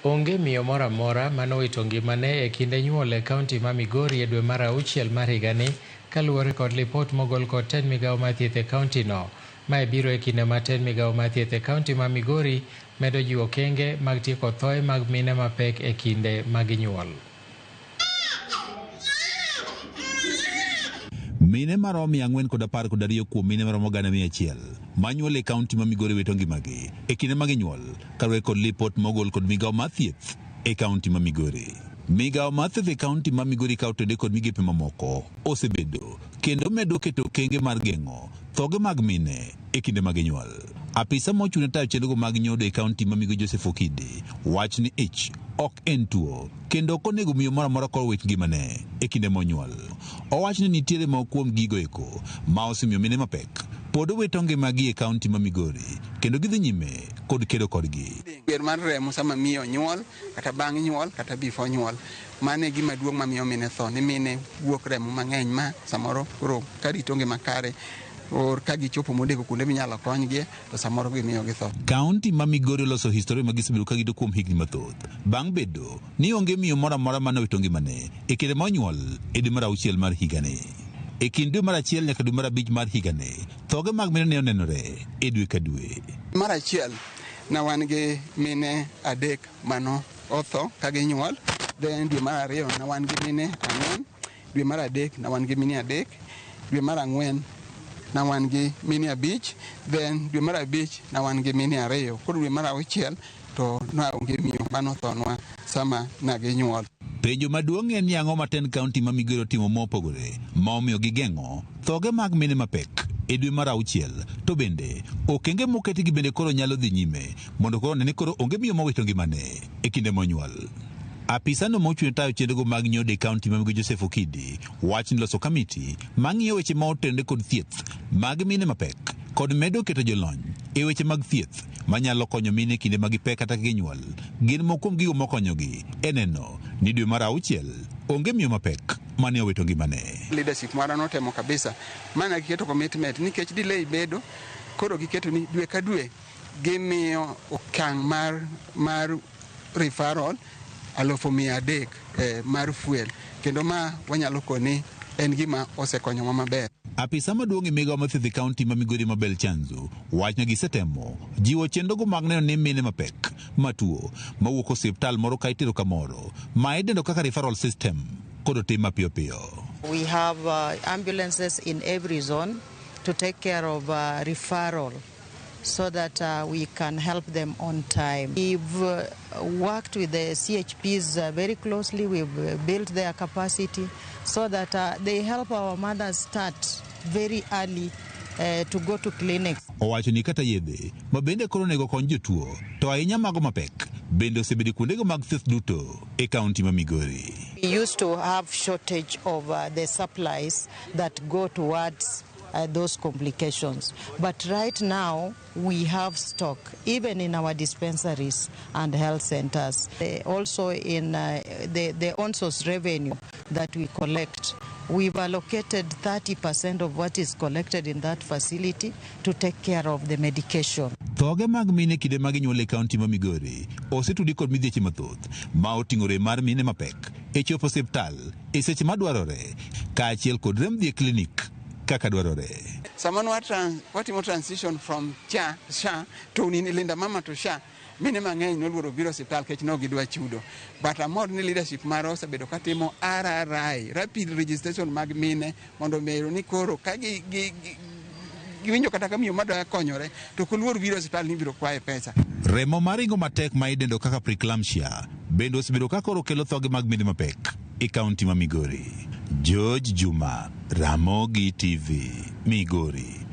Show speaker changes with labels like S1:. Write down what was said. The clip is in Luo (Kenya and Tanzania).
S1: Onge miyo moro amora mane owito ngimane e kinde nyuol e kaunti ma Migori e dwe mar auchiel mar higani kaluwore kod lipot mogol kod tend migawo mar thieth e kaunti no. Mae biro e kinde ma tend migawo mar thieth e kaunti ma Migori medo jiwo okenge mag tieko thoe mag mine mapek e kinde ma ginyuol.
S2: Mine maromo 412 kuom mine maromo 100,000 manyuol e kaunti ma Migori wito ngimagi e kinde ma ginyuol kaluwore kod lipot mogol kod migawo mar thieth e kaunti ma Migori. Migawo mar thieth e kaunti ma Migori ka otende kod migepe mamoko osebedo kendo medo keto okenge mar geng'o thoge mag mine e kinde ma ginyuol. Apisa mochung' ne tayo chenrogo mag nyodo e kaunti ma Migori Joseph Okidi wach ni ich ok en tuo kendo ok onego miyo moro amora koro wit ngimane e kinde monyuol. Owach ni nitiere moko kuom gigo eko ma osemiyo mine mapek pod owito ngimagi e kaunti ma Migori kendo gidhi nyime kod kedo kodgi.
S3: Ber mar remo sama miyo nyuol kata bang' nyuol kata before nyuol. Mano e gima duong' mamiyo mine tho ni mine wuok remo mang'eny ma samoro koro ka rito ngima kare or ka gichopo modeko kuonde minyalo konygie to samoro gimiyo githo.
S2: Kaunti ma Migori oloso historia ma gisebedo ka girito kuom higni mathoth bang' bedo ni onge miyo moro amora mane owito ngimane e kinde ma onyuol e dwe mar auchiel mar higani. E kind dwe mar achiel nyaka dwe mar abich mar higani, thoge mag mine ne onenore e dwe ka dwe.
S3: Mar achiel na wan gi mine adek mano otho ka ginyuol, then dwe mar ariyo na wan gi mine ang'wen, dwe mar adek na wan gi mine adek, dwe mar ang'wen na wan gi mine abich, then dwe mar abich na wan gi mine ariyo. Koro dwe mar auchiel to na onge miyo manothonwa sama na ginyuol.
S2: Penjo maduong' en ni ang'o ma tend kaunti ma Migori otimo mopogore ma omiyo gigeng'o thoge mag mine mapek e dwe mar auchiel to bende okenge moketgi bende koro nyalo dhi nyime mondo koro ne ni koro onge miyo mowito ngimane e kinde monyuol. Apisano mochung' ne tayo chenrogo mag nyodo e kaunti ma Migori Joseph Okidi wach ni loso kamiti mang'iyo weche ma otenore kod thieth mag mine mapek kod medo keto jolony e weche mag thieth manyalo konyo mine e kinde ma gipek kata ginyuol gin moko kuom gigo mokonyogi e neno ni dwe mar auchiel onge miyo mapek mane owito ngimane.
S3: Leadership marwa notemo kabisa mana giketo commitment nikech delay bedo koro giketo ni dwe ka dwe gimiyo okang' mar referral 300,000 mar fuel kendo ma wanyalo koni en gima osekonyowa maber.
S2: Apisa maduong' e migawo mar thieth e kaunti ma Migori Mabel Chanzu wacho ni gisetemo jiwo chenrogo mag neno ni mine mapek matuo mawuok osiptal moro ka itero kamoro ma idendo kaka referral system kod otim mapiyo piyo.
S4: We have ambulances in every zone to take care of referral so that we can help them on time. We've worked with the CHPs very closely. We've built their capacity so that they help our mothers start very early to go to clinics.
S2: Owacho ni kata yedhe ma bende koro onego kony jotuo to ahinya mago mapek bende osebedo kuondego mag thieth duto e kaunti ma Migori.
S4: We used to have shortage of the supplies that go towards those complications. But right now, we have stock, even in our dispensaries and health centers. Also in the on-source revenue that we collect, we've allocated 30% of what is collected in that facility to take care of the medication.
S2: Thoge mag mine kinde mag nyuol e kaunti ma Migori osetudi kod midhieche mathoth ma oting'o rem mar mine mapek e chopo osiptal e seche madwarore kaachiel kod rem dhi e klinik kaka dwarore.
S3: Sama watimo transition from cha SHA to Linda Mama to SHA, mine mang'eny noluoro biro osiptal nikech ne ok gidwa chudo. But amor ni leadership marwa osebedo katimo RRI, rapid registration mag mine mondo omedo ni koro ka giwinjo kata ka miyo madwa konyore to ok oluor biro osiptal ni ibiro kwaye pesa.
S2: Remo maringo matek ma idendo kaka preeclampsia bende osebedo ka koro kelo thoge mag mine mapek e kaunti ma Migori. George Juma, Ramogi TV, Migori.